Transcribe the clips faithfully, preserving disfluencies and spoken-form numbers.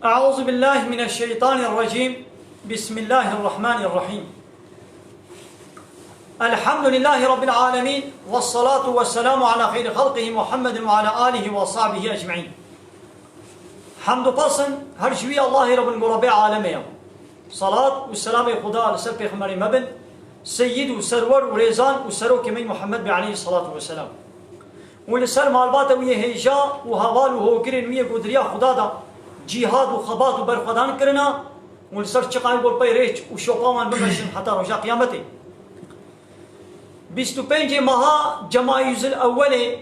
أعوذ بالله من الشيطان الرجيم. بسم الله الرحمن الرحيم. الحمد لله رب العالمين، والصلاة والسلام على خير خلقه محمد وعلى آله وصحبه أجمعين. Hemd û pes in her ji wî Allahê re bin ku Rebê alemê ye. Salat û selamê Xuda li ser Pêxemberê me bin, seyîd û serwer û rêzan û serokê me Muhammed bê aleyhî salatu weselam. Û li ser malbata wî yê hêja û heval û hogirên wî yê ku di riya Xuda de cîhad û xebat û berxwedan kirina û li ser çiqayên ku li pey rêç û şopa wan bimeşin heta roja qiyametê. Bîst û pêncê meha Cemayîzil Ewwelê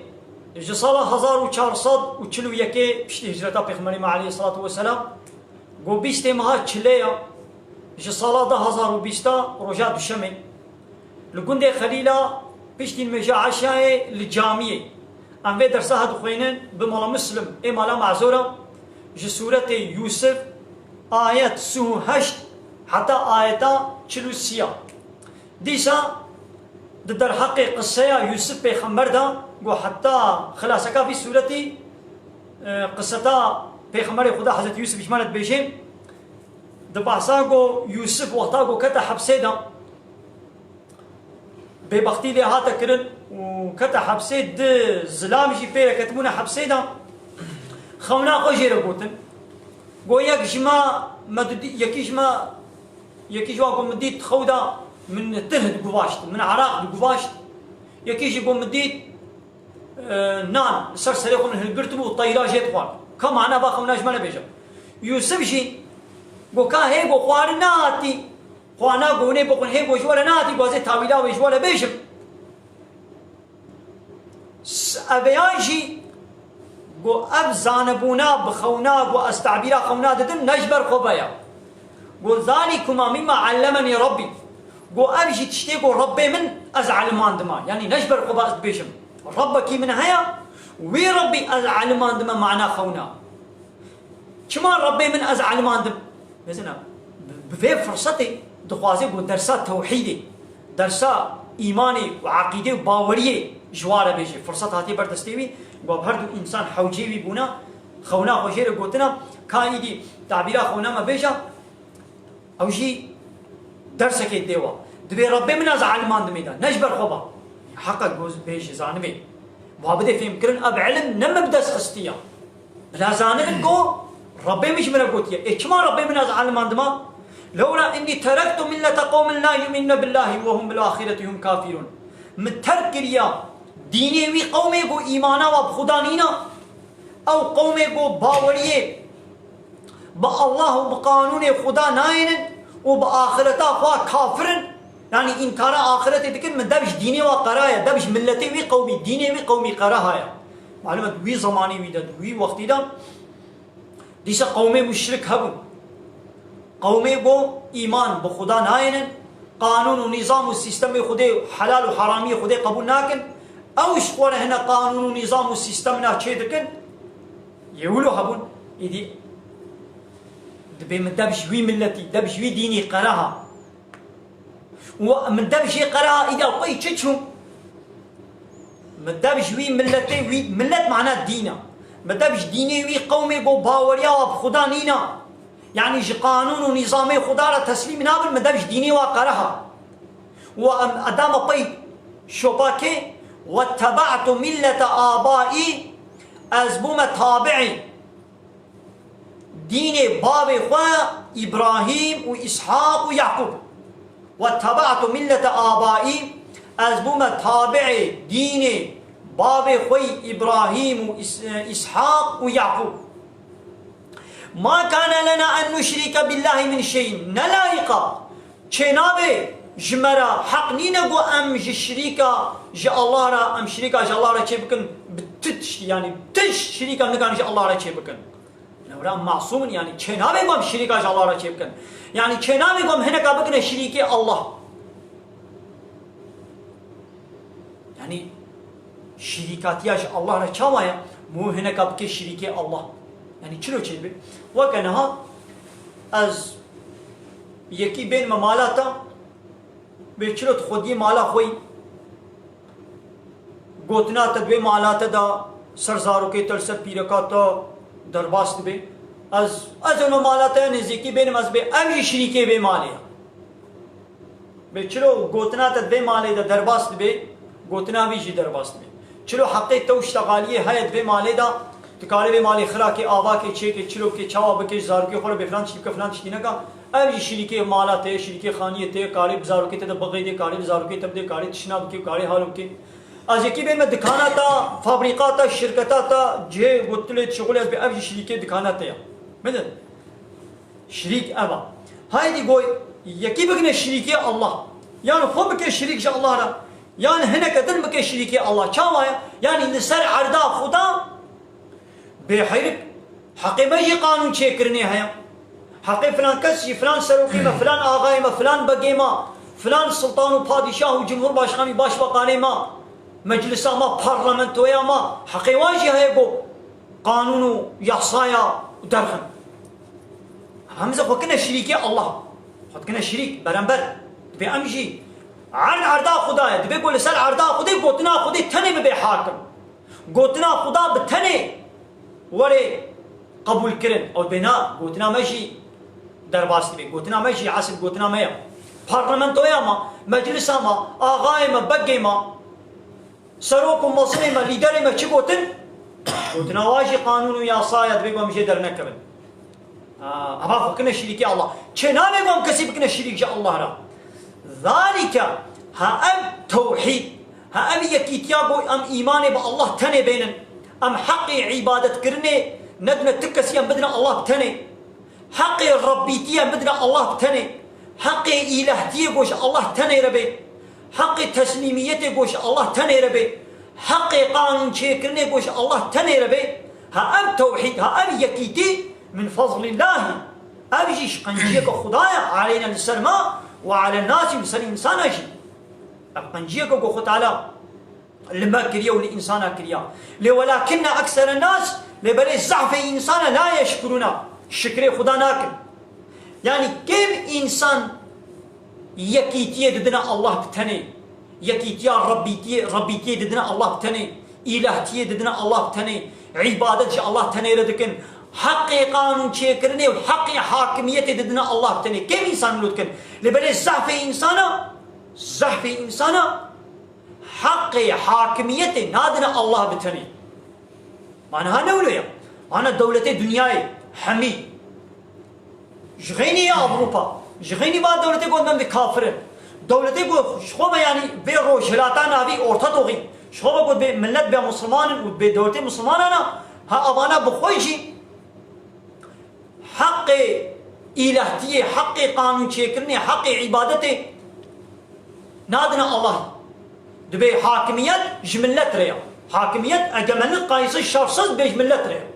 ji sala hezar û çar sed û çil û yekê piştî hicreta Pêxemberê me aleyhî salatu weselam, ku bîstê meha Çilê ya ji sala du hezar û bîst a roja Duşemê, li gundê Xelîla piştî nimêja eşayê li camiyê em vê dersa he dixwînin bi mala Muslim ê mala Mazora ji sûretê Yûsif ayet sî û heşt heta ayeta çil û sî ya. Dîsa di derheqê qiseya Yûsif pêxember de ku heta xilaseka vî sûretî, e, qiseta pêxemberê Xuda Hezretî Yûsif ji me re dibêjê, di behsa ku Yûsif wexta ku kete hepsê de, bêbextî lê hate kirin û kete hepsê, di zilam jî pê re ketibûne hepsê de, xewna xwe jê re gotin. Got, yek ji me, me didî-, yekî ji me, yekî ji wan ku min dît xew de min tih diguvaşt, min eraq diguvaşt. Yekî jî ku min dît, e, nan li ser serê xwe min hilgirtibû û teyra jê dixwar. Ka mana va xewna ji me re bêje. Yûsif jî got, ka hê ku xwarin nehatî, xwana got, hûn ê bixwin, hê ku ji we re nehatî, ku ez ê tawîla wê ji we re bêjim. S-, eveyan jî got, ev zanibûna bi xewna, got, ez tabîra xewna didim, ne ji ber xwe ve ya. Got, "Zalikuma mimma allemeni Rabbi." Got, "Ev jî tiştê ku Rabbê min ez elimandima." Yanî ne ji ber xwe ve ez dibêjim. Rabbekî min heye, wî Rabbî ez elimandime mana xewna. Çima Rabbê min ez elimandim? Mesela, bi, bi vê firsetê dixwaze ku dersa tewhîdê, dersa îmanê û eqîdê û baweriyê ji wa re bêje. Firset hatiye ber destê wî, ku bi her du însan hewcê wî bûna, xewna xwe jê re gotina, ka îdî tabîra xewna me bêja, ew jî dersekê dê wa. Dibê Rebbê min ez elimandimê de, ne ji ber xwe ba. Heqa goz bêje zanibê. Wa bidê fêmkirin, ev ilim ne min bi dest xistiya. Bila zanibin ku Rebbê min ji min re gotiye. Ê çima Rebbê min ez elimandima? Lewla inni terektu millete qewmin la yu'minune billahi ve hum bil ahireti hum kafirun. Min terk kiriya dînê wî qewmê ku îmana wa bi Xuda nîna. Ew qewmê ku baweriyê bi Allah û bi qanûnê Xuda nayênin û bi axireta xwe kafir in, yanî înkara axiretê dikin, min dev ji dînê wa qera ye, dev ji miletê wî qewmî, dînê wî qewmî qereha ye. Malum e, di wî zemanî wî de, di wî wextî de dîsa qewmê muşrik hebûn. Qewmê ku îman bi Xuda nayênin, qanûn û nîzam û sîstemê Xwedê, helal û heramiyê Xwedê qebûl nakin, ew ji xwe re hine qanûn û nîzam û sîstemna çê dikin, yê wilo hebûn, îdî dibê min dev ji wî miletî, dev ji wî dînî qereha. Û min dev jê qereha, îdî ew pey çi çû? Min dev ji wî miletê, wî milet mana dîn e. Min dev ji dînê wî qewmê ku baweriya wa bi Xuda nîna. Yanî ji qanûn û nîzamê Xuda re teslîm nabin, min dev ji dînê wa qereha. Û em edame pey şopakê, "Wetteba'tu millete abaî", ez bûme tabi'î dînê bavê xwe Îbrahîm û Îshaq û Yaqûb. "Wetteba'tu millete abaî", ez bûme tabi'ê dînê bavê xwe yî Îbrahîm û Îs-, Îshaq û Yaqûb. "Ma kane lena en nuşrike billahi min şeyin." Ne layîq a, çênabe ji me re, heq nîne ku em ji şirîka ji Allah re, em şirîka ji Allah re çê bikin, bi tu tiştî, yanî tu şirîka nikane ji Allah re çê bikin. Lewra em masûm in, yanî çênabe ku em şirîka ji Allah re çê bikin. Yanî çênabe ku em hineka bikine şirîkê Allah. Yanî şirîkatiya ji Allah re çawa ye? Mû hineka bike şirîkê Allah. Yanî çilo çêdibe? Weke niha ez yekî bên me mala te, bê çilo tu xwediyê mala xwe yî, gotina te di wê mala te de ser zarokê te, li ser pîreka te derbas dibe. Ez, ez û me mala te nêzîkî bênim, ez bê, ev jî şirîkê vê malê ye. Bê çilo gotina te di vê malê de derbas dibe, gotina vî jî derbas dibe. Çilo heqê te û ştegaliyê heye di vê malê de, tu karê vê malê xirakê, avakê, çêkê, çilo bikê, çawa bikê, ji zarokê xwe re bê filan tiştî bike, filan tiştî neka. Ev jî şirîkê mala te ye, şirîkê xaniyê te ye, karê bi zarokê te de bixêdê, karê bi zarokê te bidê, karê tişna bikê, karê halo bikê. Ez yekî bême dikana te, fabrîka te, şirketa te, cihê ku tu lê dişixulî, ez bê ev jî şirîkê dikana te ye. Bidin. Şirîk ev e. Haydî goy, yekî bikine şirîkê Allah. Yan xwe bike şirîk ji Allah re. Yan hineke din bike şirîkê Allah. Çawa ye? Yanî li ser erda Xuda bêheyrik. Heqê me jî qanûn çêkirinê heye. Heqê filan kes jî, filan serokê me, filan axayê me, filan begê me, filan sultan û padîşah û cumhurbaşkanî, başbakanê me, meclisa me, parlamentoya me, heqê wan jî heye ku qanûn û yasaya derxin. Em zî xwe kine şirîkê Allah. Xwe dikine şirîk, berember. Dibê em jî erd erda Xuda ye. Dibê ku li ser erda Xwedê gotina Xwedê tenê bibe hakim. Gotina Xuda bi tenê were qebûlkirin. Ew dibê na, gotina me jî derbas dibe. Gotina me jî esil gotina me ye. Parlamentoya me, meclisa me, axayê me, begê me, serok û mezinê me, lîderê me çi gotin? Gotina wa jî qanûn û yasa ye, dibê ku em jê dernekevin. Aa, eva xwe kine şirîkê Allah. Çê nabe ku em kesî bikine şirîk ji Allah re. Zalike, ha ev tewhîd, ha ev yekîtiya ku em îmanê bi Allah tenê bênin. Em heqê îbadetkirinê nedine ti kesî, em bidine Allah bi tenê. Heqê Rebbîtiyê bidine Allah bi tenê. Heqê îlehtiyê ku ji Allah tenê re bê. Heqê teslîmiyetê ku ji Allah tenê re bê. Heqê qanûn çêkirinê ku ji Allah tenê re bê. Ha ev tewhîd, ha ev yekîtî min fezlillahî. Ev jî ji qenciyeke Xuda ye, aleyna li ser me û alen nasî, li ser însana jî. Ev qenciyeke ku Xwe Teala li me kiriye û li însana kiriye. Lê welakinne ekseren nas, lê belê zehfê însana la yeşkurûna, şikrê Xuda nakin. Yanî kêm însan yekîtiyê didine Allah bi tenê, yekîtiya Rebbîtiyê, Rebbîtiyê didine Allah bi tenê, îlehtiyê didine Allah bi tenê, îbadet ji Allah tenê re dikin, heqê qanûn çêkirinê û heqê hakimiyetê didine Allah bi tenê. Kêm însan wilo dikin. Lê belê zehfê însana, zehfê însana, heqê hakimiyetê nadine Allah bi tenê. Ma niha ne wilo ye. Ana dewletê dinyayê hemî ji xeynî ye Ewropa. Ji xeynî va dewletê got, em bi kafir in. Dewletê got, ji xwe ve, yanî vê rojhilata navî Orta Doğî. Ji xwe ve got, bê millet bê musulman in û bê dewletê musulmanan e. Ha, avana bi xwe jî heqê îlehtiyê, heqê qanûn çêkirinê, heqê îbadetê nadine Allah. Dibê hakimiyet ji millet re ye. Hakimiyet egemenlik qayîsiz şersiz bê ji millet re ye.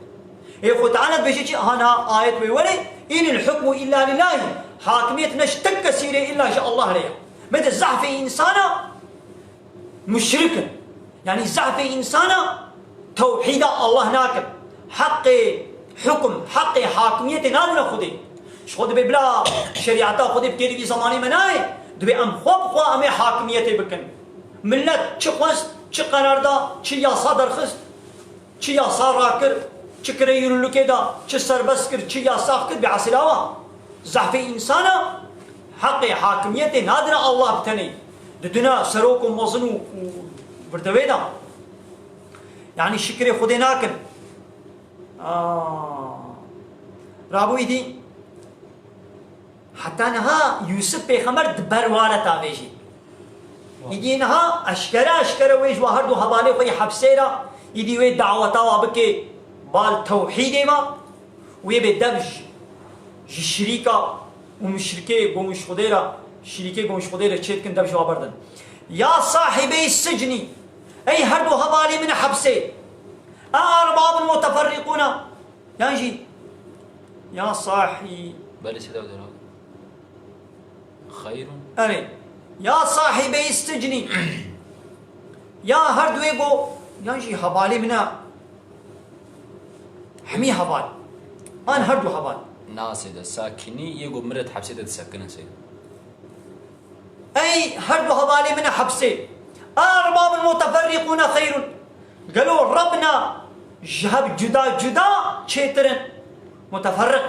Ê Xwe Teala dibêje çi? Hana ayet wê were, "Inil hukmu illa lillahi." Hakimiyet ne ji tek kesî re, illa ji Allah re ye. Me de zehfê însana muşrik in. Yanî zehfê însana tewhîda Allah nakin. Heqê hukm, heqê hakimiyetê nadine Xwedê. Ji xwe dibê bila şerîeta Xwedê bi kêrî vî zemanê me nayê. Dibê em xwe bi xwe em ê hakimiyetê bikin. Millet çi xwest, çi qerar da, çi yasa derxist, çi yasa rakir, çi kire yürürlüke da, çi serbest kir, çi yasax kir, bi esila wa. Zehfê însana heqê hakimiyetê nadine Allah bi tenê. Didine serok û mezin û, û virdevê de. Yanî şikrê Xwedê nakin. Aa. Rabû îdî heta niha Yûsif pêxember di ber wa re tavêjî. Îdî niha eşkere eşkere wê ji wa her du hevalê xwe yê hepsê re, îdî wê daweta wa bike bal tewhîdê ve. Wê bê dev ji, ji şirîka û muşrikê gomûş Xwedê re, şirîkê gomûş Xwedê re çê dikin, dev ji wa berdin. Ya sahibey sicnî, ey her du hevalê min hepsê, a arbabun muteferrîqûna, yan jî, ya sahi- Belê sê dev dera. Xeyrun. Erê. Ya sahibey sicnî. Ya her duê go, yan jî hevalê min e. Hemî heval. An her du heval. Nasê de sakinî yê go miret hepsê de disekinin sê. Ey her du hevalê min e hepsê. Erbabun muteferrîqûne xeyrun. Gelo Rebna ji hev cuda cuda çêtir in? Muteferriq,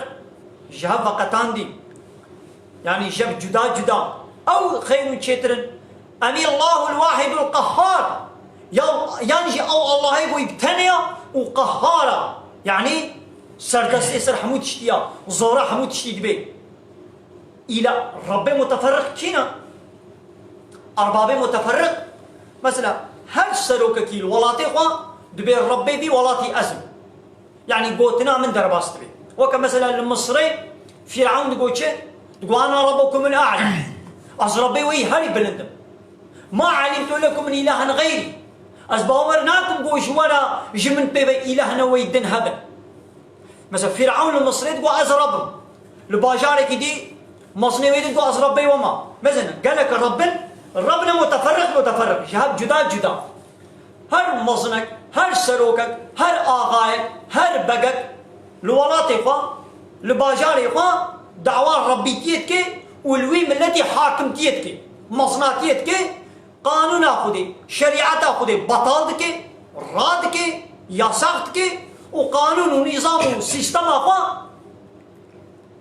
ji hev veqetandî. Yanî ji hev cuda cuda. Ew xeyr û çêtir in. Em î Allahul Wahidul Qehhar. Ya, yan jî ew Allahê ku bi tenê ya û qehhar a. Yanî serdestê ser hemû tiştî ya. Zora hemû tiştî dibe. Îla Rebbê muteferriq kî ne? Erbabê muteferriq, mesela her serokekî li welatê xwe dibê Rebbê vî welatî ez im. Yanî gotina min derbas dibe. Weke mesela li Misirê Fîrewn digo çi? Digo, "Ana rabbukumul a'la." Ez Rebbê we yî herî bilind im. "Ma alimtu lekum min ilahin xeyrî." Ez bawer nakim ku ji we re ji min pê ve îlehine we yî din hebin. Mesela Fîrewn li Misirê digo, "Ez Reb im." Li bajarekî dî mezinê wê dî digo, "Ez Rebbê we me." Mezin, gelek Reb in, Reb ne muteferriq, muteferriq. Ji hev cuda cuda. Her mezinek, her serokek, her axayek, her begek li welatê xwe, li bajarê xwe dawa rebbîtiyê dike û li wî miletî hakimtiyê dike, mezinatiyê dike, qanûna Xwedê, şerîeta Xwedê betal dike, radike, yasax dike û qanûn û nîzam û sîstema xwe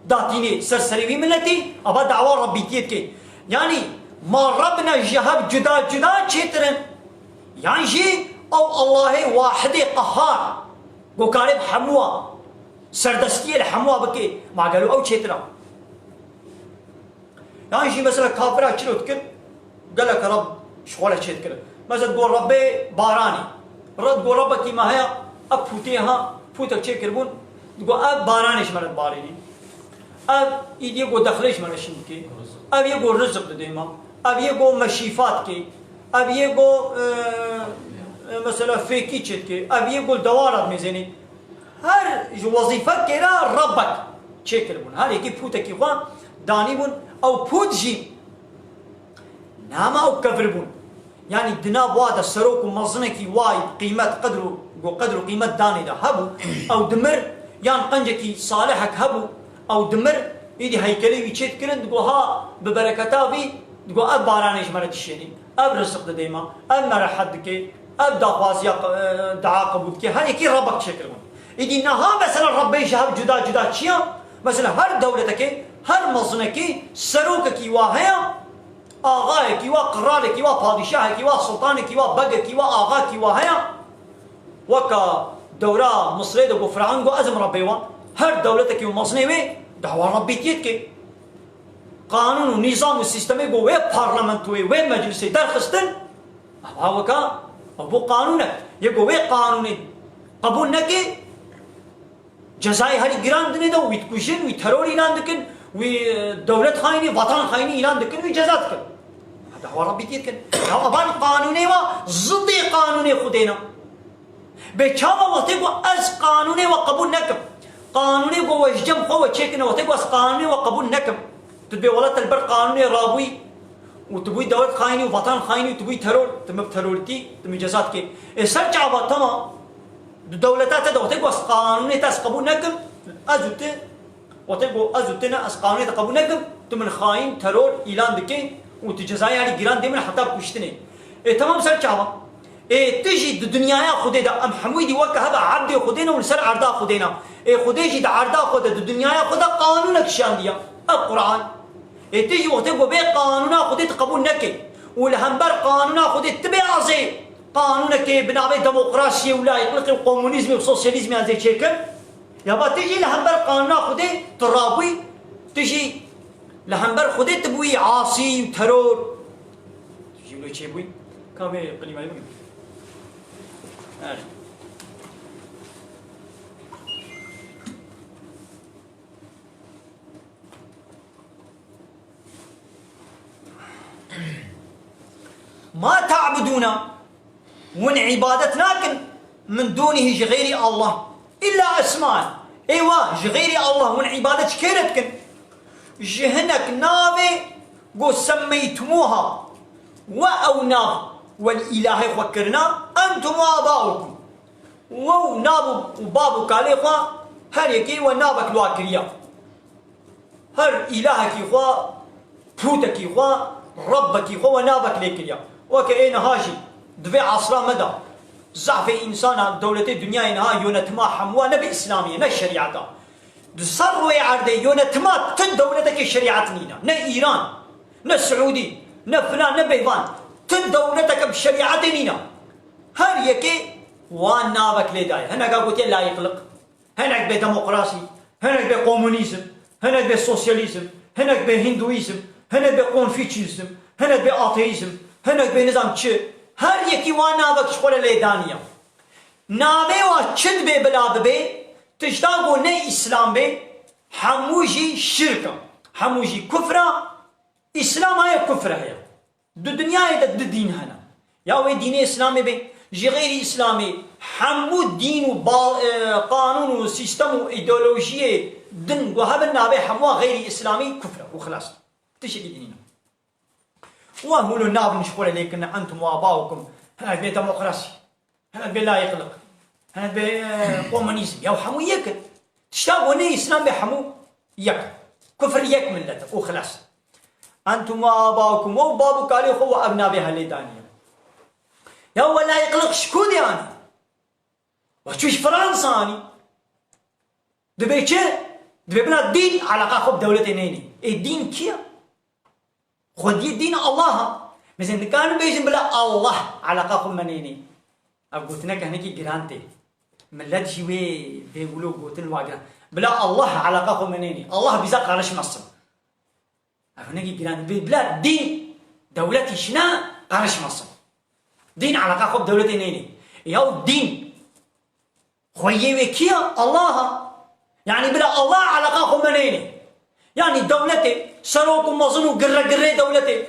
datînê ser serê wî miletî, ava dawa rebbîtiyê dike. Yanî ma Reb ne ji hev cuda cuda çêtir in. Yan jî ew Allahê wahidê qehar, ku karê bi hemû a, serdestiyê li hemû a bike, ma gelo ew çêtir a? Yan jî mesela kafira çilo dikin, gelek Reb ji xwe re çêdikirin. Mesela digo Rebbê baranê. Reb digo Rebekî me heye, ev pûtê ha, pûtek çêkiribûn, digo ev baranê ji me re dibarînî. Ev îdiyê ku dexlê ji me re şîn dike. Ev yê ku rizik dide me. Ev yê ku meşîfa dike. Ev yê ku, e, e, mesela fêkî çêdike. Ev yê ku li dewara dimêzênê. Her ji wezîfekê re Rebbek çêkiribûn. Her yekî pûtekî xwe danîbûn. Ew pût jî nema ew kevir bûn. Yanî di nav wa de serok û mezinekî wa qîmet, qedr û, ku qedr û qîmet danê de hebû, ew dimir, yan qencekî salihek hebû, ew dimir, îdî heykelê wî çêdikirin, digo ha bi bereketa vî, digo ev baranê ji me re dişênî, ev rizik didê me, ev me rehet dike, ev daxwaziya, e, dua qebûl dike, her yekî Rebek çêkiribûn. Îdî niha mesela Rebbê ji hev cuda cuda çi ya? Mesela her dewletekê, her mezinekî serokekî wa heye, Axayekî wa, qiralekî wa, padîşahekî wa, sultanekî wa, begekî wa, axakî wa heye. Weka dewra Misirê de got, Firavun got, "Ez im Rebbê wan." Her dewletekî û mezinê wê dawa Rebbîtiyê dike. Qanûn û nîzam û sîstemê got wê parlamentoyê, wê meclisê derxistin. Ewa weka, ew bû qanûnek. Yê got wê qanûnê qebûl neke, Cezayê herî giran dinê de, wî dikujin, wî teror îlan dikin, wî, e, dewlet xayînî, vatan xayînî îlan dikin, wî ceza dikin. Dawa Rebbîtiyê dikin. Ya evan qanûnê wa zidê qanûnê Xwedê ne. Bê çawa wextê ku ez qanûnê we qebûl nekim? Qanûnê ku we ji cem xwe we çêkine, wextê ku ez qanûnê we qebûl nekim. Tu dibê wela te li ber qanûnê rabûyî û tu bûyî dewlet xayînî û vatan xayînî û tu bûyî teror, tu min terorîtî, tu min ceza dikê. Ê ser çava, tamam. Di dewleta te de wextê ku ez qanûnê te ez qebûl nekim, ez û tu, wextê ku ez û tu ne, ez qanûnê te qebûl nekim, tu min xayîn, teror îlan dikê û tu cezayê herî giran dê min heta kuştinê. Ê, temam, ser çava. Ê, tu jî di dinyaya Xwedê de, em hemûyî dî weke hev ebdê Xwedê ne û li ser erda Xwedê ne. Ê, Xwedê jî di erda xwe de, di dinyaya xwe de qanûnek şandiya. Ev Quran. Ê, tu jî wextê ku bê qanûna Xwedê tu qebûl nekê û li hember qanûna Xwedê tu bê azê, qanûnekê bi navê demokrasiyê û layîqlikê û komunîzmê û sosyalîzmê ez ê çêkim. Ya ba tu jî li hember qanûna Xwedê tu rabûyî, tu jî li hember Xwedê tu bûyî asî û teror. Tu jî wilo çêbûyî. Kamê qilîmayî bigin. Her. Ma ta'budûna, hûn îbadet nakin, min dûnihî, ji xeyrî Allah, îlla esman, ê wa, ji xeyrî Allah hûn îbadet ji kê re dikin? Ji hinek navê ku semmeytumuha, we ew nav we li îlahê xwe kirina, entum û abaukum. We û nav û, û bav û kalê xwe, her yekê we navek li wa kiriya. Her îlahekî xwe, pûtekî xwe, rebbekî xwe we navek lê kiriya. Weke ê niha jî, di vê asra me de, zehfê însana, dewletê dinyayê niha, yönetima hemûa ne bi îslamî ye, ne şerîeta. Di ser rûyê erdê yone tima tu dewletekê şerîet nîne. Ne Îran, ne Siûdî, ne filan, ne bêvan. Tu dewleteke bi şerîetê nîne. Her yekê wan navek lê daye. Hineka gotiye layîqlik. Hinek bê demokrasî, hinek bê komunîzm, hinek bê sosyalîzm, hinek bê hindûîzm, hinek bê konfûçyîzm, hinek bê ateîzm, hinek bê nizam çi. Her yekî wan navek ji xwe re lê daniye. Navê wa çi dibê bila bibê, tişta ku ne Îslam bê, hemû jî şirk e, hemû jî kufr e, Îslam heye, kufr heye. Di dinyayê de du dîn hene. Ya wê dînê Îslamê bê, ji xeyrî Îslamê hemû dîn û ba-, e, qanûn û sîstem û îdeolojiyê din ku hebin navê hemû xeyrî Îslamî kufr e û xilas. Tiştekî din nîne. Wan hûn û navin ji xwe re lê kirine, entum û abaukum, hinek bê demokrasî, hinek bê layîqlik, hinek bê, e, komunîzm. Ya hemû yek in. Tişta ku ne Îslam bê hemû yek in. Kufir yek millet e û xilas. Entum û abaukum, we û bab û kalê xwe we ev navê helê daniye. Ya we layîqlik ji ku dê anî? We çû ji Fransa anî. Dibê çi? Dibê bila dîn eleqa xwe bi dewletê neyne. Ê dîn kî ye? Xwediyê dîn Allah e. Mesela nikarin bêjin bila Allah eleqa xwe me neyne. Ev gotineke hinekî giran tê. Millet jî wê bê wilo gotin wa giran. Bila Allah eleqa xwe me neyne. Allah bize karışmasın. Ev hinekî giran. Bê bila dîn dewletî şine karışmasın. Dîn eleqa xwe bi dewletê neyne. Ya dîn Xweyê wê kî ye? Allah e. Yanî bila Allah eleqa xwe me neyne. Yanî dewletê, serok û mezin û girre girrê dewletê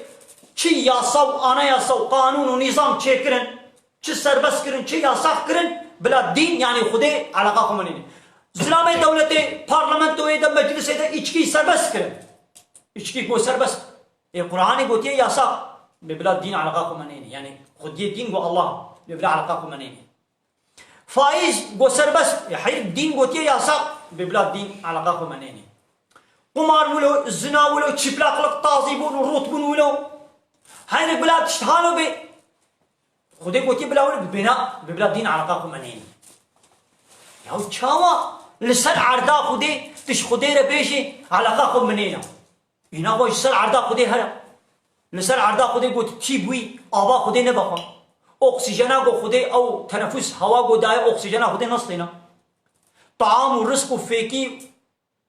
çi yasa û anayasa û qanûn û nîzam çêkirin, çi serbest kirin, çi yasax kirin, bila dîn, yanî Xwedê eleqa xwe me neyne. Zilamê dewletê, parlamentoyê de, meclisê de îçkî serbest kirin. Îçkî ku serbest. Ê Qur'anê gotiye yasax. Bê bila dîn eleqa xwe me neyne. Yanî Xwediyê dîn ku Allah, bê bila eleqa xwe me neyne. Faîz got serbest, e, heyr dîn gotiye yasax, bê bila dîn eleqa xwe me neyne. Qumar wilo, zina wilo, çîplaqlik tazî bûn û rût bûn wilo. Heyr bila tişt halo bê. Xwedê gotiye bila wilo bê, bê na, bê bila dîn eleqa xwe me neyne. Ya çawa li ser erda Xwedê, tu ji Xwedê re bêjê, eleqa xwe me neyne. Îna xwe ji ser erda Xwedê here. Li ser erda Xwedê got, tî bûyî, ava Xwedê nebe xwe. Oksîjena ku Xwedê ew tenefûs hewa ku daye, oksîjena Xwedê nestêne. Taam û rizq û fêkî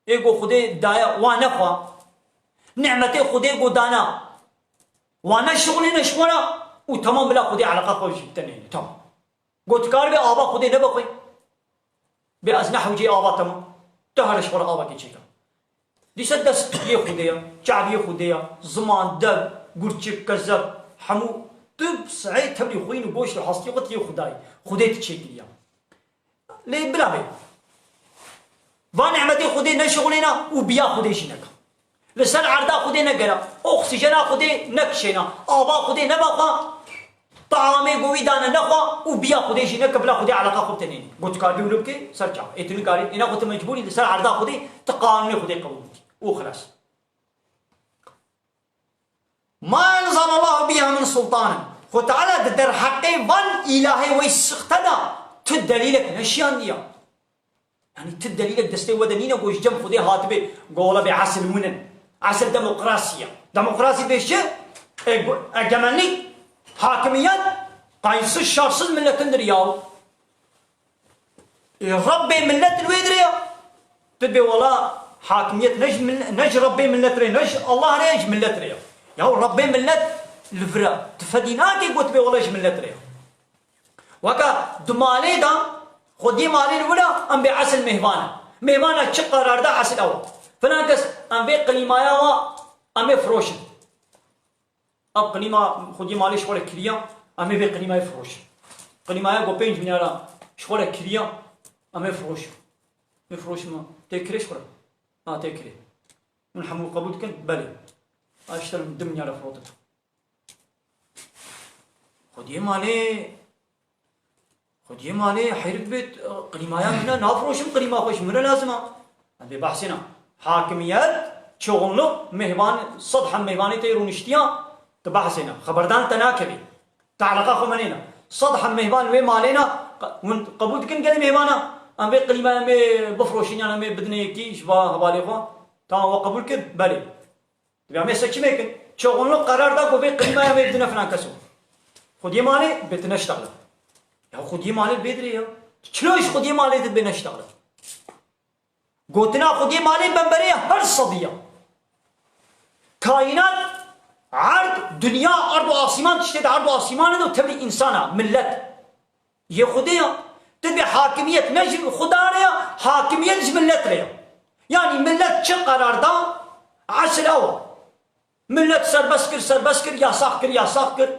ê ku Xwedê daye, wa nexwe. Nîmetê Xwedê ku dane, wa neşixulîne ji xwe re û temam bila Xwedê eleqa xwe jî tenêne. Tamam. Got, karibê ava Xwedê nebe xwe. Bê ez nehewcê ava, temam. Tu here ji xwe re avakê çêke. Dîsa dest yê Xwedê ye, çaviyê Xwedê ye, ziman, dev, gurçik, kezeb, hemû tu sehê tevlî xwîn û goşt û hestiyê xwe yê Xwedayî. Xwedê tu çêkiriye. Lê bila bê. Va nîmetê Xwedê neşixulêne û biya Xwedê jî neke. Li ser erda Xwedê negere, oksîjena Xwedê nekişêne, ava Xwedê nebe xwe, taamê ku wî dane nexwe û biya Xwedê jî neke, bila Xwedê eleqa xwe bi te nênî. Got, tu karibî wilo bikê, ser çav. Ê tu nikarî, êna xwe tu mecbûrî li ser erda Xwedê, tu qanûnê Xwedê qebûl bikî. Û xilas. Ma enzelallahu biha min sultanin. Xwe Teala di derheqê van îlahê wey sixte de tu delîlek neşiyandiya. Yanî tu delîlek destê we de nîne ku ji cem Xwedê hatibê, go wela bê esil win in. Esil demokrasî ye. Demokrasî bê çi? E, egemenlik, hakimiyet, qaysiz şersiz milletindir yahu. E, Rebbê millet li wê dirê ye. Tu dibê wela hakimiyet ne ji mil-, ne ji Rebbê millet re, ne ji Allah re, ji millet re ye. Yahu Rebbê millet li vir e. Tu fedî nake got bê wela ji millet re ye. Weka di malê de, xwediyê malê li wila, em bê esil mêhvan e. Mêhvana çi qarar da, esil ew e. Filan kes, em vê qilîmaya wa, em ê firoşin. Ev qilîma xwediyê malê ji xwe re kiriya, em ê vê qilîmayê firoşin. Qilîmaya ku pênc milyara ji xwe re kiriya, em ê firoşin. Ê firoşin me. Tê kirê ji xwe re? Ha, tê kirê. Min hemû qebûl dikin? Belê. Ha, işte min du milyara firotin. Xwediyê malê, xwediyê malê heyret bê, qilîmaya min e, nafiroşim, qilîma xwe ji min re lazim e. Em bê behsê ne. Hakimiyet, çoğunluk, mêhvan, sed hem mêhvanê tê rûniştiya, tu behsê ne. Xeberdan te nakevê. Te eleqa xwe me nêne. Sed hem mêhvan wê malê ne, qe-, hûn qebûl dikin gelê mêhvana? Em vê klîmaya me bifroşin yan em ê bidine yekî ji va hevalê xwe? Tamam, we qebûl kir? Belê. Dibê em ê seçimê kin. Çoxunluk qerar da ku vê klîmaya me bidine filan keso. Xwediyê malê bê tu neştexile. Ya xwediyê malê bê dirê ya. Tu çilo ji xwediyê malê tu dibê neştexile? Gotina xwediyê malê bemberê ya her sedî ya. Kaînat, erd, dinya, erd û asîman, tiştê di erd û asîmanê de û tevlî însana, millet. Yê xwedê ya. Tu dibê hakimiyet ne ji xweda re ya, hakimiyet ji millet re ya. Yanî millet çi qerar da, esil ew e. Millet serbest kir, serbest kir, yasax kir, yasax kir.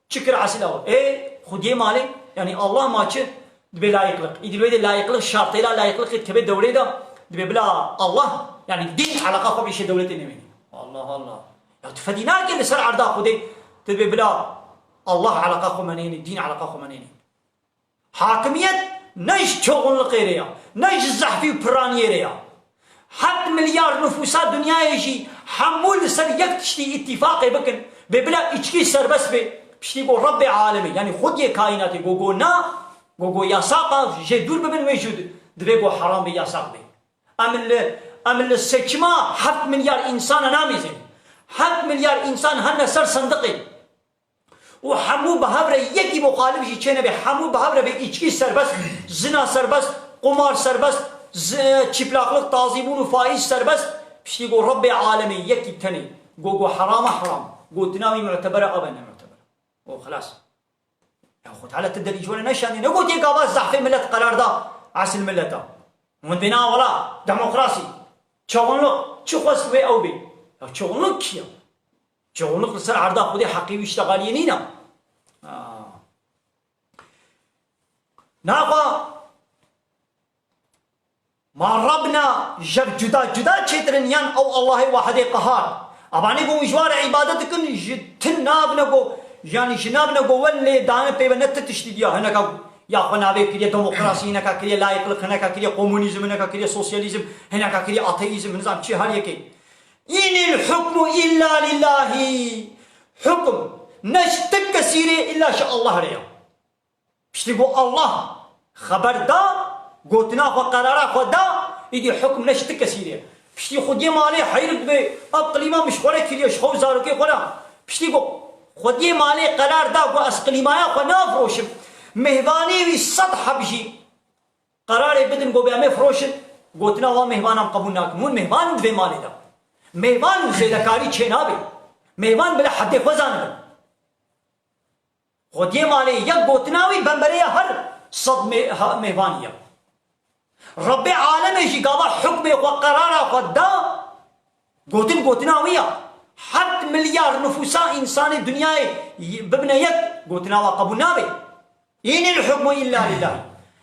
Çi kir esil ew e. Ê, xwediyê malê, yanî Allah ma çi? Dibê layıklık. Îdî wê de layıklık, şartêla layıklıkê dikeve dewlê de, dibê bila Allah, yanî dîn eleqa xwe bi îşê dewletê nemênî. Allah Allah. Ya tu fedî nake li ser erda xwedê, tu dibê bila Allah eleqa xwe menênî, dîn eleqa xwe menênî. Hakimiyet ne ji çoxunlikê re ya, ne ji zehfî û piraniyê re ya. Heft milyar nifûsa dinyayê jî hemû li ser yek tiştî îtîfaqê bikin, bê bila îçkî serbest be, piştî ku Rebbê alemê, yanî xwediyê kaînatê go go na, go go yasaqa, jê dûr bibin, wê jû di-, divê go heram be, yasaq be. Em li, em li seçima heft milyar însana namîzin. Heft milyar însan hene ser sindiqê. Û hemû bi hev re yekî muxalif jî çênebe, hemû bi hev re be, îçkî serbest, zina serbest, qumar serbest, zi-, çîplaqlik, tazîbûn û faiz serbest, piştî go Rebbê alemê yekî tenê, go, go herama heram, gotina wî mu'tebere, a be ne mu'tebere. O xelas. Ya Xwe Teala ti derî ji we re neşandiye, negotiye gava zehfê millet qerar da esil milleta. Hûn bêna wela, demokrasî, çoxunluk, çi xwest wê ew bê. Ya çoxunluk kî ya? Çoxunluk li ser erda Xwedê heqî wî ştegaliyê nîne. Ha. Naxa ma Rebna jev cuda cuda çêtir in yan ew Allahê wahidê qehar. Evanê ku ji wa re îbadet dikin, ji tin nabine ku, yanî ji nabine ku wel lê dane pê ve ne ti tiştî diya. Hineka ya xwe navê kiriye demokrasî, hineka kiriye layıklık, hineka kiriye komunîzm, hineka kiriye sosyalîzm, hineka kiriye ateîzm, nizam çi her yekê. Înil hukmu illa lillahi. Hukm ne ji ti kesî rê illa ji Allah re ya. Piştî ku Allah xeber da, gotina xwe, qerara xwe da, îdî hukm ne ji ti kesî rê. Piştî xwediyê malê heyr dibe, ev klîma min ji xwe re kiriye, ji xwe û zarokê xwe re. Piştî ku xwediyê malê qerar da ku ez klîmaya xwe nafiroşim, mêvanê wî sed heb jî qerarê bidin ku bê em ê firoşin, gotina wan mêvanan qebûl nakin. Hûn mêvan in di vê malê de. Mêvan zêdekarî çênabe. Mêvan bila hedê xwe zanibin. Xwediyê malê yek gotina wî bemberê ya her sed mê-, ha-, mêvanî ya. Rebbê alemê jî gava hukmê xwe, qerara xwe da, gotin gotina wî ya. Heft milyar nifûsa însanê dinyayê y-, bibine yek, gotina wa qebûl nabe. Înil hukmu illa lillah.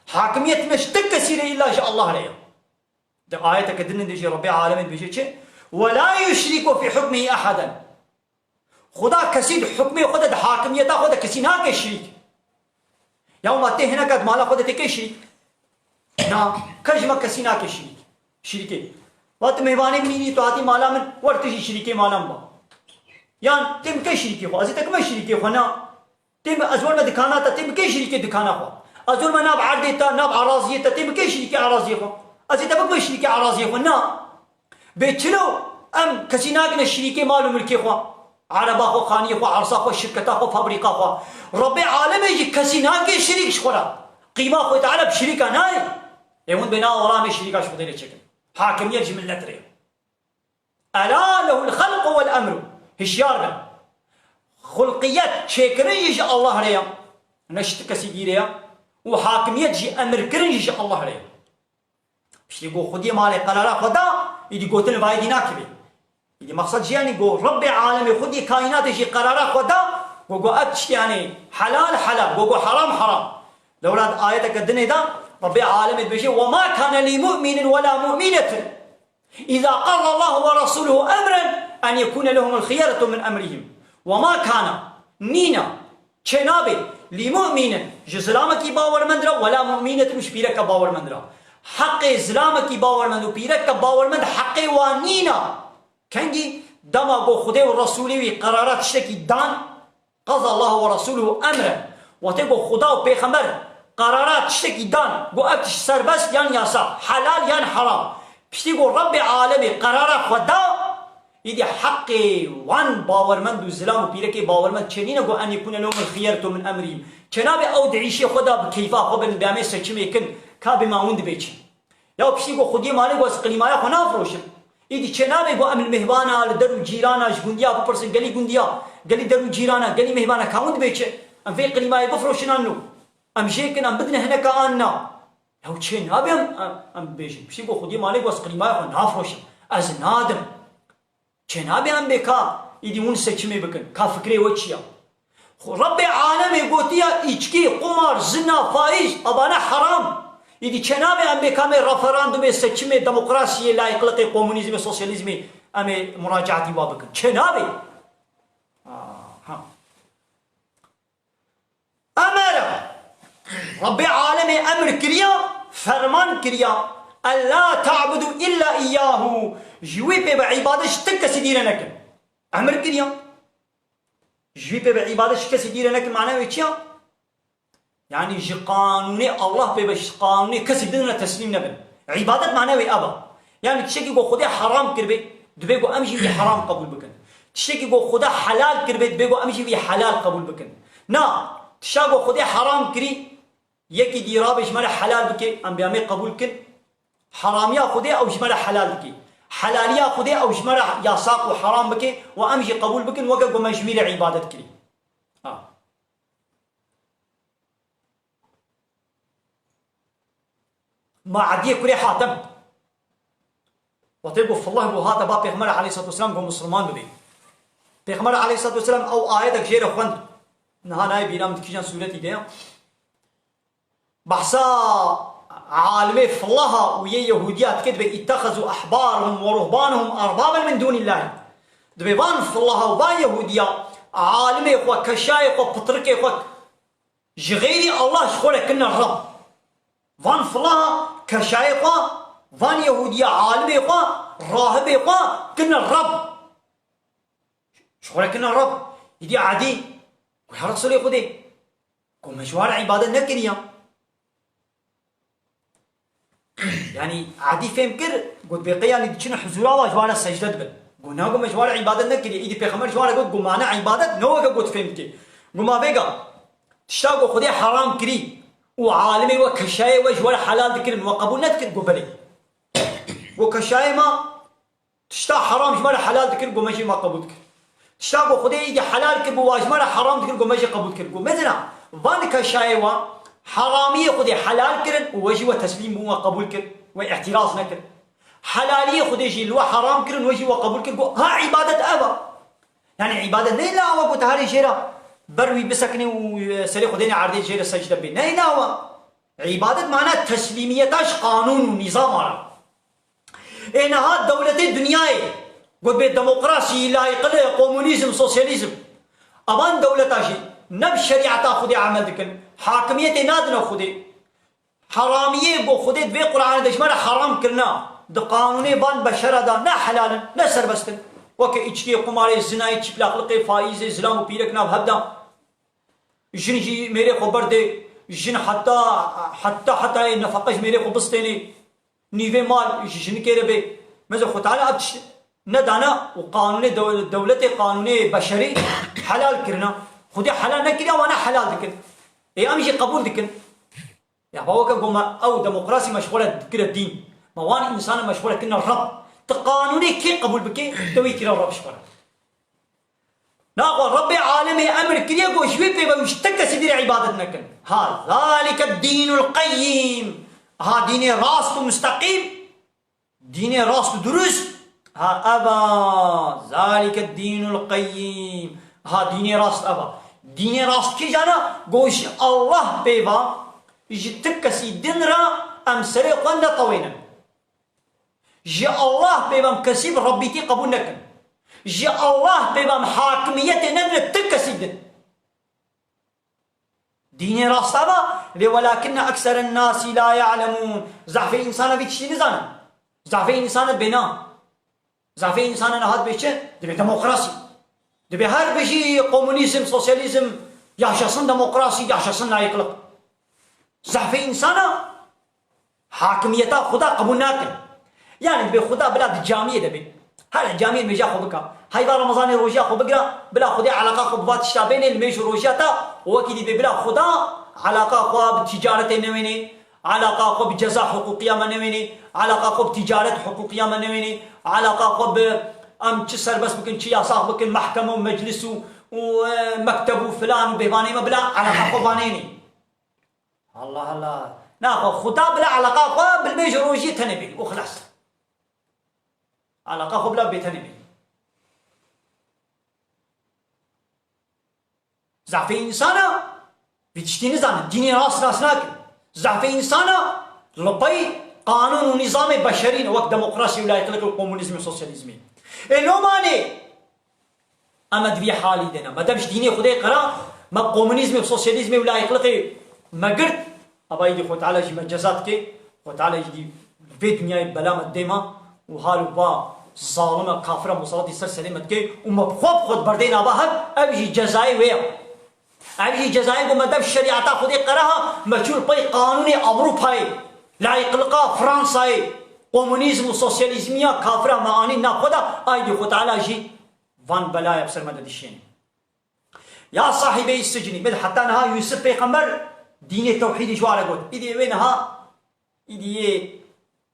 Hakimiyet ne ji ti kesî re, illa ji Allah re ya. Di ayeteke din de jî Rebbê alemê dibêje çi? "Ve la yuşriku fî hukmihi ehaden." Xuda kesî di hukmê xwe de, di hakimiyeta xwe de kesî nake şirîk. Ya ma tê hineka di mala xwe de tê kê şirîk? Na, ke ji me kesî nake şirîk. Şirîkê. Va tu mêvanê min î, tu hatî mala min, wer tu jî şirîkê mala min ba. Yan tê min kê şirîkê xwe? Ez ê te kime şirîkê xwe? Na. Tê min, ez werme dikana te, tê min kê şirîkê dikana xwe? Ez werme nav erdê te, nav eraziyê te, tê min kê şirîkê eraziyê xwe? Ez ê te bikime şirîkê eraziyê xwe? Na. Bê çilo em kesî nakine şirîkê mal û milkê xwe? Ereba xwe, xaniyê xwe, ersa xwe, şirketa xwe, fabrîka xwe. Rebbê alemê jî kesî nake şirîk ji xwe re. Qîma xwe Teala bi şirîka nayê. Ê hûn bê na wela em ê şirîka ji Xwedê re çêkin. Hakimiyet ji millet re. Ela lehul xelqu wel emru. Hişyar bin. Xulqiyet, çêkirin jî ji Allah re ya. Ne ji ti kesî dî re ya. Û hakimiyet jî, emirkirin jî ji Allah re ya. Piştî ku xwediyê malê qerara xwe da, îdî gotin li vayê dî nakivê. Îdî maqsed jî yanî ku Rebbê alemê, xwediyê kaînatê jî qerara xwe da, ku, ku ev tiştê yanî helal helal, ku, ku heram heram. Lewra di ayeteke dinê de Rebbê alemê dibêje: "Ve ma kane li mu'minin ve la mu'minetin, îza qada Allahu ve rasuluhu emren, en yekune lehumul xiyaratu min emrihim." Ve ma kane, nîne, çênabe, li mu'minin, ji zilamekî bawermend re, ve la mu'minetin, û ji pîreke bawermend re. Heqê zilamekî bawermend û pîreke bawermend heqê wan nîne. Kengî? Dema ku Xwedê û Resûlê wî qerara tiştekî dan, qada Allahu ve rasûluhu emren, wextê ku Xuda û Pêxember Qerara tiştekî dan, got ev tişt serbest yan yasa, helal yan heram. Piştî got Rebbê alemê qerara xwe da, îdî heqê wan bawermend û zilam û pîrekê bawermend çênîne, got en yekûne lehumul xiyertu min emrihim. Çênabe ew di îşê xwe de bi keyfa xwe bin, bê em ê seçimê kin, ka bê ma hûn dibê çi? Ya piştî got Xwediyê malê got ez qilîmaya xwe nafiroşim. Îdî çênabe got em li mêhvana, li der û cîrana, ji gundiya bipirsin, gelî gundiya, gelî der û cîrana, gelî mêhvana, ka hûn dibê çi? Em vê qilîmayê bifiroşin an no? Em jê kin, em bidine hineka an na? Ew çê nabe em, em, em bêjin. Piştî got Xwediyê malê got ez qilîmaya xwe nafiroşim. Ez nadim. Çê nabe em bê ka îdî hûn seçimê bikin. Ka fikrê we çi ya? Xwe Rebbê alemê gotiya îçkî, qumar, zina, faîz, abane heram. Îdî çê nabe em bê ka em ê referandumê, seçimê, demokrasiyê, layîqliqê, komunîzmê, sosyalîzmê em ê muracaetî wa bikin. Çê nabe. Aha. Emere. Rebbê alemê emir kiriya, ferman kiriya. Ella ta'budu illa iyyahu. Ji wî pê ve îbadet ji ti kesî dî re nekin. Emir kiriya. Ji wî pê ve îbadet ji kesî dî re nekin, mana wê çi ya? Yani ji qanûnê Allah pê ve, ji qanûnê kesî din re teslîm nebin. Îbadet mana wê ev e. Yani tiştekî ku Xwedê heram kiribê, dibê ku em jî wî heram qebûl bikin. Tiştekî ku Xweda helal kiribê, dibê ku em jî wî helal qebûl bikin. Na, tişta ku Xwedê heram kirî, yekî dî rabê ji me re helal bike, em bê em ê qebûl kin. Heramiya Xwedê ew ji me re helal dike. Helaliya Xwedê ew ji me re yasaq û heram bike û em jî qebûl bikin, weke ku me ji wî re îbadet kirî. Ha. Ma Ediyê kurê Hatem. Wextê ku Fillah bû hate ba Pêxember aleyhissalatu vesselam ku Musulman bibê. Pêxember aleyhissalatu vesselam ew ayetek jê re xwend. Niha nayê bîra min di kîjan sûretî de ya. Behsa alimê Fillaha û yê Yehûdiya dike, dibê ittexezû ehbarahum ve ruhbanahum erbaben min dûnillahî. Dibê van Fillaha û van Yehûdiya alimê xwe, keşayê xwe, pitrikê xwe ji xeyrî Allah ji xwe re kirine Reb. Van Fillaha keşayê xwe, van Yehûdiya alimê xwe, rahibê xwe kirine Reb. Ji xwe re kirine Reb. Îdî Edî got, ya Resûlê Xwedê, got me ji wan re îbadet nekiriye. Yanî Edî fêm kir, got bê qey yanî diçin huzûra wa ji wan re secde dibin. Got na, got me ji wan re îbadet nekiriye. Îdî Pêxember ji wan re got, got mane îbadet ne weke got fêm dike. Got ma vêga, tişta got Xwedê heram kirî û alimê we, keşayê we ji we re helal dikirin, we qebûl nedikir? Got belê. Got keşayê ma tişta heram ji me re helal dikir, got me jî me qebûl dikir. Tişta ku Xwedê îdî helal kir bû, wa ji me re heram dikir, got me jî qebûl dikir. Got mezina, van keşayê wa, heramiyê Xwedê helal kirin û we jî we teslîm bûn, we qebûl kir, we îtiraz nekir. Helaliyê Xwedê jî li we heram kirin, we jî we qebûl kir. Got ha îbadet ev e. Yani îbadet neyla ew e ku te herê jê re ber wî bisekinê û, e, serê xwe dênê erdê jê re secde bê. Neyla ew e. Îbadet mana teslîmiyeta ji qanûn û nîzama re. Ê niha dewletê dinyayê, got bê demokrasî, layîqiliq, komunîzm, sosyalîzm. Evan dewleta jî ne bi şerîeta Xwedê emel dikin, hakimiyetê nadine Xwedê. Heramiyê ku Xwedê di vê Qur'anê de ji me re heram kirina, di qanûnê van beşera de ne helal in, ne serbest in. Weke îçkiyê, qumarê, zinayê, çîplaqliqê, faîzê, zilam û pîrek nav hev de. Jin jî mêrê xwe berdê, jin heta, heta, hetayê nefeqe ji mêrê xwe bistênê, nîvê mal ji jinikê re bê. Meze Xwe Teala ev tişt nedana û qanûnê dew-, dewletê, qanûnê beşerî helal kirina. Xwedê helal nekiriya, wana helal dikin. Ê em jî qebûl dikin. Ya ba weke ku me ew demokrasî me ji xwe re dikire dîn. Me wan însana me ji xwe re kirine Reb. Ti qanûnê kê qebûl bike, te wî kire Reb ji xwe re. Naxwe Rebbê alemê emir kiriye ku ji wî pê ve wî ji ti kesî dî re îbadet nekin. Ha, zalike dînul qeyyîm. Ha, dînê rast û musteqîm. Dînê rast û durust. Ha, ev a. Zalike dînul qeyyîm. Ha, dînê rast ev a. Dînê rast kîjan a? Ku ji Allah pê ve, ji ti kesî din re em serê xwe netewênin. Ji Allah pê ve em kesî bi Rebbîtî qebûl nekin. Ji Allah pê ve em hakimiyetê nedine ti kesî din. Dînê rast ev a, lê welakinne ekseren nasi la ya'lemûn. Zehfê însana vî tiştî nizanin. Zehfê însana bêna. Zehfê însana niha dibê çi? Dibê demokrasî. Dibê her bijî komunîzm, sosyalîzm, yaşasın demokrasi, yaşasın layıklık. Zehfê însana hakimiyeta Xuda qebûl nakin. Yani dibê Xuda bila di camiyê de be. Her camiyê nûêja xwe bika. Heyva Remezanê rojiya xwe bigira, bila Xwedê eleqa xwe bi va tişta bênê, li mêj û rojiya ta, û wekî dî dibê bila Xuda eleqa xwe bi ticaretê newênê, eleqa xwe bi ceza hiqûqiya me newênê, eleqa xwe bi ticaret hiqûqiya me newênê, eleqa xwe bi em çi serbest bikin, çi yasax bikin, mehkeme û meclis û, û, e, mekteb û filan û bêvanê me bila eleqa xwe vanênê. Allah Allah. Naxwe Xuda bila eleqa xwe bil mêj rojiyê tenê bî û xilas. Eleqa xwe bila bê tenê bî. Zafê însana vî tiştî nizane. Dînê rast rast nakin. Zafê însana li pey qanûn û nîzamê beşerî ne, wek demokrasî û layîqlik û komunîzm û sosyalîzmê. Ê lomanê Em di vî halî de ne. Me dev ji dînê Xwedê qera, me komunîzmê û sosyalîzmê û layîqliqê me girt, eva îdî Xwedê Teala jî me ceza dike, Xwedê Teala jî dî vê dinyayê bela me dê me û hal û va zalime kafira musalatî ser serê me dike û me bi xwe bi xwe diberdê nava hev, ev jî cezayê wê ye. Ev jî cezayê ku me dev şerîeta Xwedê qera ha, me çû li pey qanûnê Ewropayê, layîqliqa Fransayê, komunîzm û sosyalîzmiya kafira me anî nav xwe de, aydî Xwedê Teala jî Van belaya bi ser me de dişêne. Ya sahîbeyî sicnî, min heta niha Yûsif pêxember dînê tewhîdî ji wa re got. Îdî wê niha, îdî yê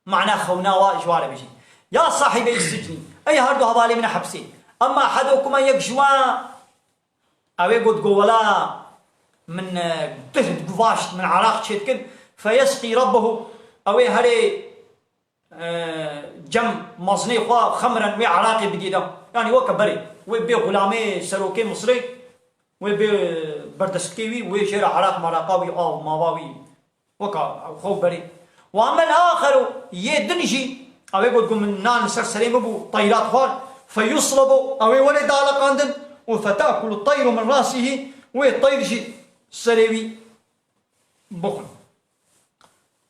mana xewna wa ji wa re bijî. Ya sahîbeyî sicnî, ey her du hevalê min ê hepsê. Emma ehedokuma yek ji wan, ew ê got, got, wela min, e, dih diguvaşt, min eraq çêdikin. Feyesqî Rabbehu, ew ê herê e, cem mezinê xwe xemren wê eraqê bidî de. Yanî weke berê. Wê bê xulamê serokê Misirê, wê bê berdestkê wî, wê jê re eraq meraqa wî, av mava wî. Weka xwe berê. Wa emmel axeru, yê din jî, ew ê got, got min nan li ser serê min bû, teyrat xwar, feyuslebu, ew ê were daliqandin, û fetakulu teyru min rasihî, wê teyr jî serê wî bixwin.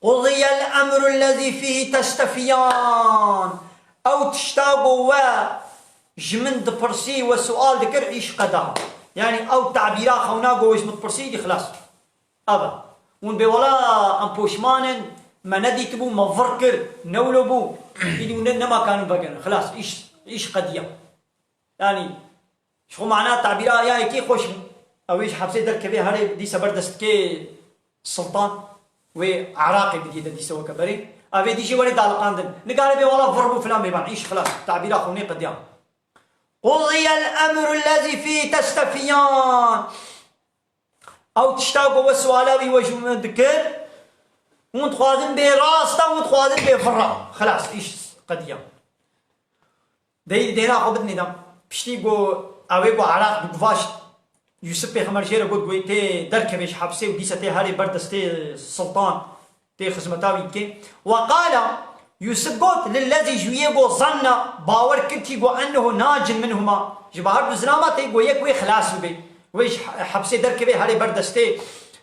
Qudiyel emru lezî fîhî testefiyan. Ew tişta ku we ji min dipirsî, we sual dikir, îş qeda. Yanî ew tabîra xewna ku we ji min dipirsî, îdî xilas. Ev e. Hûn bê wela em poşman in, me nedîtibû, me vir kir, ne wilo bû, îdî hûn ne, nema kanin vegerin. Xilas, îş, îş qediya. Yanî, ji xwe mana tabîra ya yekî xweş bû. Ew ê ji hepsê derkeve, herê dîse ber destkê Sultan, wê eraqê bidî de dîse weke berê. Ev ê dî jî were daliqandin. Nikare bê wela vir bû filan bêban. Îş xilas. Tabîra xwe nê qediya. Qudiyel emru lezî fî testefiyan. Ew tişta ku we suala wî we ji min dikir, hûn dixwazin bê rast e, hûn dixwazin bê vir e. Xilas, îş qediya. Dey di dêra xwe bidinê de. Piştî ku ew ê ku eraq biguvaşt, Yûsif pêxember jê re got, got, tê derkevê ji hepsê û dîse tê herê ber destê Sultan, tê xizmeta wî dikê. Wa qala, Yûsif got, lillezî, ji wî yê ku zanna, bawer kir kî ku ennehu nacin minhuma, ji ba her du zilama tê ku yek wê xilas bibe. Wê ji he-, hepsê derkeve, herê ber destê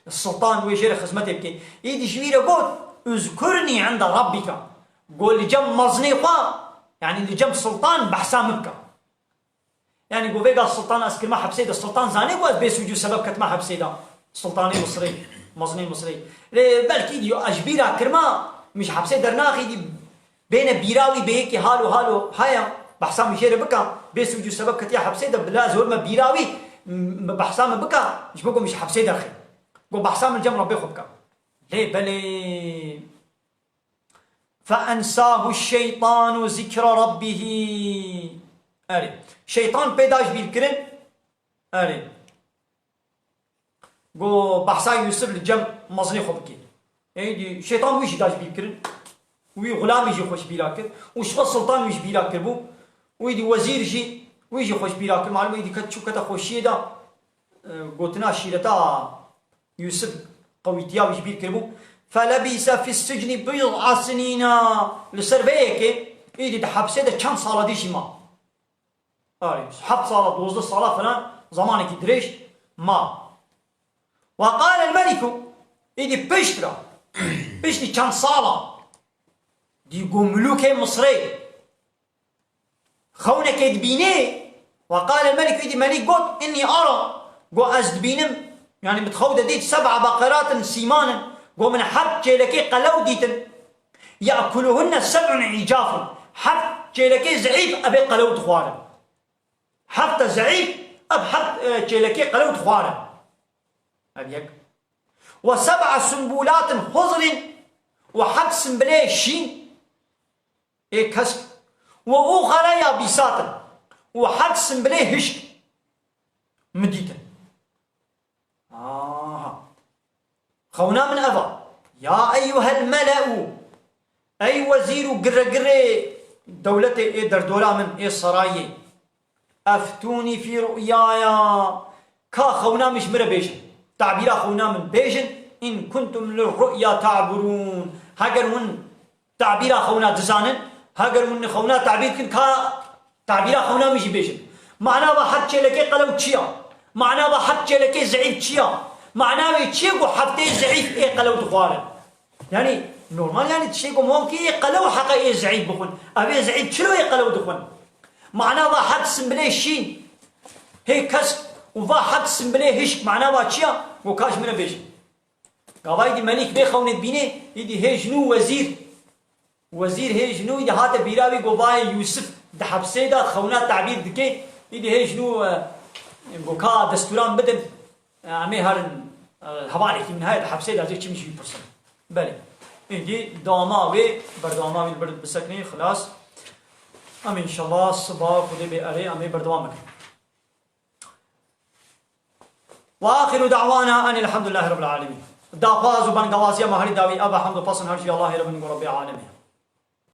Sultan, wê jê re xizmetê bike. Îdî ji wî re got, uzkurnî inde rabbika. Got, li cem mezinê xwe, yanî li cem Sultan behsa min bike. Yanî got, vêga Sultan ez kirime hepsê de, Sultan zanê ku ez bê sûc û sebeb ketime hepsê de. Sultanê Misirê, mezinê Misirê. Lê belkî diyo ez ji bîra kirime, min ji hepsê dernaxî dî bêne bîra wî bê yekî halo halo haya, behsa min jê re bike, bê sûc û sebeb ketiye hepsê de, bila ez werime bîra wî, m-, behsa min bike, ji bo ku min ji hepsê derxê. Got, behsa min cem Rabbê xwe bike. Lê belê. فَاَنْسَاهُ الشَّيْطَانُ ذِكْرَ رَبِّهِ. Erê. Şeytan pê da ji bîr kirin. Erê. Go behsa Yûsif li cem mezinê xwe bike. Êdî şeytan wî jî da ji bîr kirin. Wî xulamî jî xwe ji bîra kir. Û ji xwe Sultan wî ji bîra kiribû. Û êdî wezîr jî, wî jî xwe ji bîra kir. Malum êdî ket çû kete xweşiyê de, e, gotina şîreta Yûsif qewîtiya wî ji bîr kiribû. فَلَبِثَ فِي السِّجْنِ بِضْعَ سِنِينَ. Li ser vê yekê, êdî di hepsê de çend sala dî jî ma. Arê, heft sala, dozdeh sala filan zamanekî dirêj ma. وَقَالَ الْمَلِكُ. Êdî pişt re, piştî çend sala, dî got milûkê Misirê, Xewnekê dibînê, وَقَالَ الْمَلِكُ, êdî melîk got, إِنِّي أَرَى, got ez dibînim, yanî min di xew de dît, سَبْعَ بَقَرَاتٍ سِمَانٍ, Go min heft çêlekê qelew dîtin. Ye'kuluhunne seb'un îcafun. Heft çêlekê zeîf ev ê qelew dixwarin. Heft te zeîf, ev heft, e, çêlekê qelew dixwarin. Ev yek. Ve seb'a sunbulatin xuzrin û heft simbilê şîn ê kesk. Ve uxara yabisatin û heft simbilê hişk min dîtin. Aha. Xewna min ev a. Ya eyyuhel mele'u. Ey wezîr û giregirê dewletê ê derdora min, ê sarayê. Eftûnî fî ru'yaya. Ka xewna min ji min re bêjin. Tabîra xewna min bêjin. In kuntum lir ru'ya ta'burûn. Heger hûn tabîra xewna dizanin, heger hûn xewna tabîr dikin, ka tabîra xewna min jî bêjin. Mana va heft çêlekê qelew çi ya? Mana va heft çêlekê zeîf çi ya? Mana wê çi ye ku heftê zeîf ê qelew dixwarin? Yanî normal, yanî tiştê ku mumkî ê qelew heqa ê zeîf bixwin. Ev ê zeîf çilo ê qelew dixwin? Mana va heft simbilê şîn hê kesk û va heft simbilê hişk, mana va çi ya? Ku ka ji min re bêjin. Gava îdî melîk vê xewnê dibînê, îdî hê jinû wezîr, wezîr hê jinû îdî hate bîra wî, go vayê Yûsif di hepsê de xewna tabîr dike, îdî hê jinû, e, go ka destûran bidin, e, em ê herin, e, hevalekî min heye di hepsê de, ez ê çi min ji wî pirsim. Belê. Îdî dama wê, berdewama wî li bir biseknê, xilas. Em înşallah siba Xwedê bê erê, em ê berdewam bikin. Ve axiru da'wana enil hamdülillahi rabbil alemin. Daxwaz û bangawaziya me herî dawî ev e, hamd û pasin her jî Allahê re bin ku Rabbê alemê.